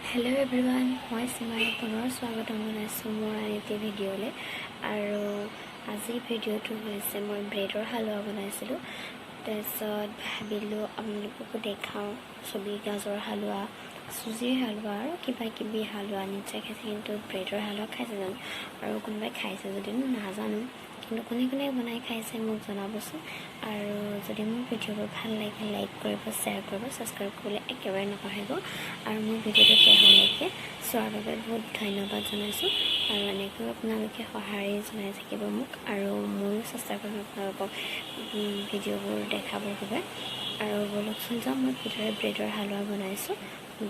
Hello' everyone, মই চিমাই পুনৰ স্বাগতম জনাইছোঁ মোৰ আন এটি ভিডিঅ'লৈ। আৰু আজিৰ ভিডিঅ'টো হৈছে মই ব্ৰেডৰ হালোৱা বনাইছিলোঁ। তাৰপিছত ভাবিলোঁ আপোনালোককো দেখাওঁ। চবেই গাজৰ হালোৱা, চুজিৰ হালোৱা আৰু কিবা কিবি হালোৱা নিশ্চয় খাইছে, কিন্তু ব্ৰেডৰ হালোৱা খাইছে জানো? আৰু কোনোবাই খাইছে যদিও নাজানো, কিন্তু কোনে কোনে বনাই খাইছে মোক জনাবচোন। আৰু যদি মোৰ ভিডিঅ'বোৰ ভাল লাগে, লাইক কৰিব, শ্বেয়াৰ কৰিব, ছাবস্ক্ৰাইব কৰিবলৈ একেবাৰে নাপাহৰিব। আৰু মোৰ ভিডিঅ'টো শেষলৈকে চোৱাৰ বাবে বহুত ধন্যবাদ জনাইছোঁ। আৰু এনেকৈও আপোনালোকে সঁহাৰি জনাই থাকিব মোক, আৰু ময়ো চেষ্টা কৰিম আপোনালোকক ভিডিঅ'বোৰ দেখাবৰ বাবে। আৰু ব'লকচোন যাওঁ, মই কিদৰে ব্ৰেডৰ হালোৱা বনাইছোঁ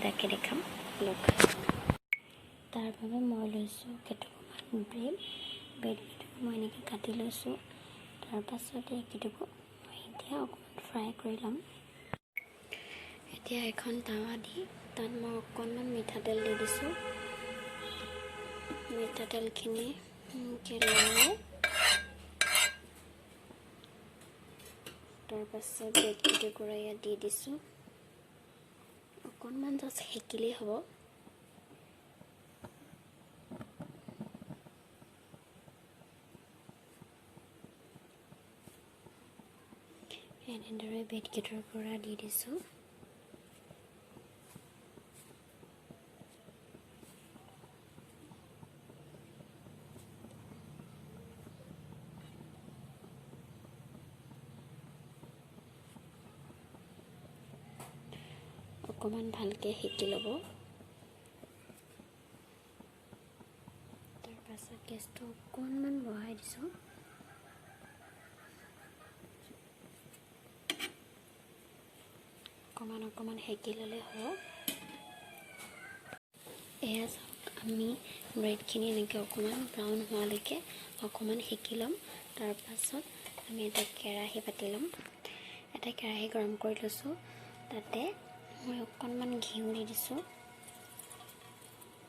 তাকে দেখাম ব'লক। তাৰ বাবে মই লৈছোঁ কেইটুকুৰমান ব্ৰেড। ব্ৰেড কেইটুকুৰ মই এনেকৈ কাটি লৈছোঁ। তাৰপাছত এইকেইটুকুৰ মই এতিয়া অকণমান ফ্ৰাই কৰি ল'ম। এতিয়া এখন টাৱা দি তাত মই অকণমান মিঠাতেল দি দিছোঁ। মিঠাতেলখিনি লৰাই তাৰপাছত ব্ৰেড কেইটুকুৰা ইয়াত দি দিছোঁ। অকণমান জাষ্ট সেকিলেই হ'ব। এনেদৰে ব্ৰেড কেইটুকুৰা দি দিছোঁ। অকণমান ভালকৈ সেকি ল'ব। তাৰপাছত গেছটো অকণমান বঢ়াই দিছোঁ। অকণমান অকণমান সেকি ল'লে হ'ব। এয়া চাওক, আমি ব্ৰেডখিনি এনেকৈ অকণমান ব্ৰাউন হোৱালৈকে অকণমান সেকি ল'ম। তাৰপাছত আমি এটা কেৰাহী পাতি ল'ম। এটা কেৰাহী গৰম কৰি লৈছোঁ। তাতে মই অকণমান ঘিউ দি দিছোঁ।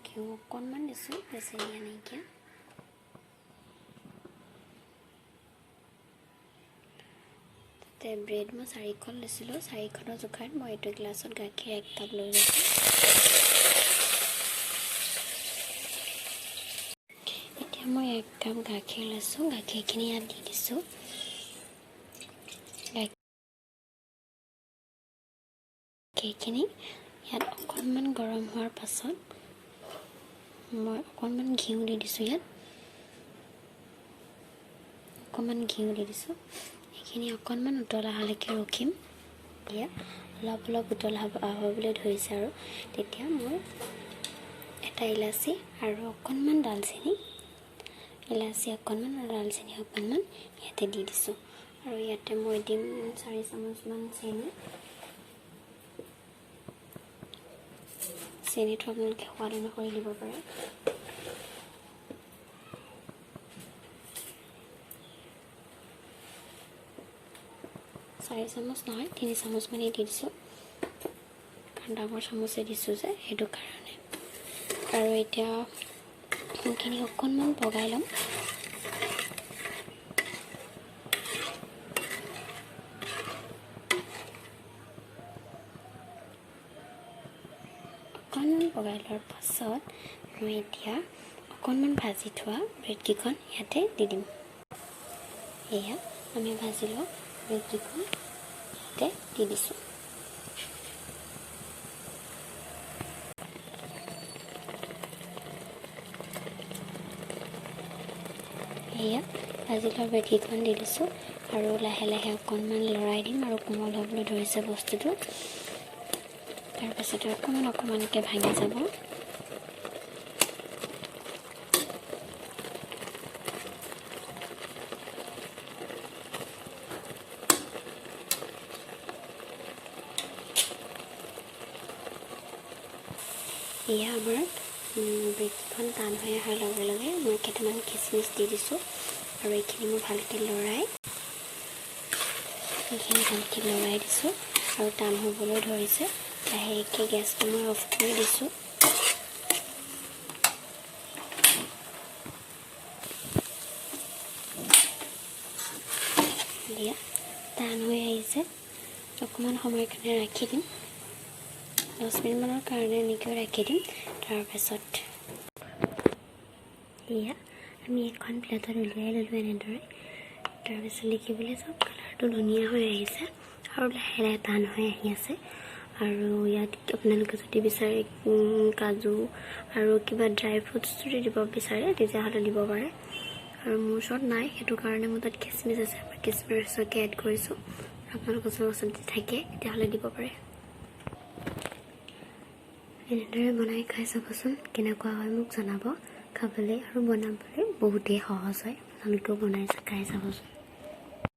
ঘিউ অকণমান দিছোঁ, বেছি দিয়া নাইকিয়া। তাতে ব্ৰেড মই 4খন লৈছিলোঁ। 4খনৰ জোখাত মই এইটো গিলাচত গাখীৰ 1 কাপ লৈ লৈছোঁ। এতিয়া মই 1 কাপ গাখীৰ লৈছোঁ। গাখীৰখিনি ইয়াত দি দিছোঁ। গাখীৰখিনি ইয়াত অকণমান গৰম হোৱাৰ পাছত মই অকণমান ঘিউ দি দিছোঁ। ইয়াত অকণমান ঘিউ দি দিছোঁ। এইখিনি অকণমান উতল অহালৈকে ৰখিম। এতিয়া অলপ অলপ উতল হ'বলৈ ধৰিছে আৰু তেতিয়া মই এটা ইলাচি আৰু অকণমান ডালচেনি, ইলাচি অকণমান আৰু ডালচেনি অকণমান ইয়াতে দি দিছোঁ। আৰু ইয়াতে মই দিম 4 চামুচমান চেনি। চেনিটো আপোনালোকে সোৱাদ অনুসৰি দিব পাৰে। চাৰি চামুচ নহয়, 3 চামুচমানেই দি দিছোঁ, কাৰণ ডাঙৰ চামুচে দিছোঁ যে সেইটো কাৰণে। আৰু এতিয়া এইখিনি অকণমান পগাই ল'ম। অকণমান পগাই লোৱাৰ পাছত মই এতিয়া অকণমান ভাজি থোৱা ব্ৰেডকেইখন ইয়াতে দি দিম। এয়া আমি ভাজি লোৱা ব্ৰেডকেইখন ইয়াতে দি দিছোঁ। এয়া ভাজি লোৱা ব্ৰেডকেইখন দি দিছোঁ আৰু লাহে লাহে অকণমান লৰাই দিম। আৰু কোমল হ'বলৈ ধৰিছে বস্তুটো। তাৰপাছতে অকণমান অকণমানকৈ ভাঙি যাব। এয়া আমাৰ ব্ৰেডকেইখন টান হৈ অহাৰ লগে লগে মই কেইটামান খিচমিচ দি দিছোঁ। আৰু এইখিনি মই ভালকৈ লৰাই, এইখিনি ভালকৈ লৰাই দিছোঁ আৰু টান হ'বলৈ ধৰিছে। লাহেকৈ গেছটো মই অফ কৰি দিছোঁ। দিয়া টান হৈ আহিছে, অকণমান সময়ৰ কাৰণে ৰাখি দিম। 10 মিনিটমানৰ কাৰণে এনেকৈ ৰাখি দিম। তাৰপাছত এয়া আমি এখন প্লেটত উলিয়াই ল'লোঁ এনেদৰে। তাৰপিছত দেখিবলৈ চব কালাৰটো ধুনীয়া হৈ আহিছে আৰু লাহে লাহে টান হৈ আহি আছে। আৰু ইয়াত আপোনালোকে যদি বিচাৰে, কাজু আৰু কিবা ড্ৰাই ফ্ৰুটছ যদি দিব বিচাৰে, তেতিয়াহ'লে দিব পাৰে। আৰু মোৰ ওচৰত নাই, সেইটো কাৰণে মোৰ তাত খিচমিচ আছে, মই খিচমিচকে এড কৰিছোঁ। আপোনালোকৰ ওচৰত যদি থাকে, তেতিয়াহ'লে দিব পাৰে। এনেদৰে বনাই খাই চাবচোন, কেনেকুৱা হয় মোক জনাব। খাবলৈ আৰু বনাবলৈ বহুতেই সহজ হয়। আপোনালোকেও বনাই খাই চাবচোন।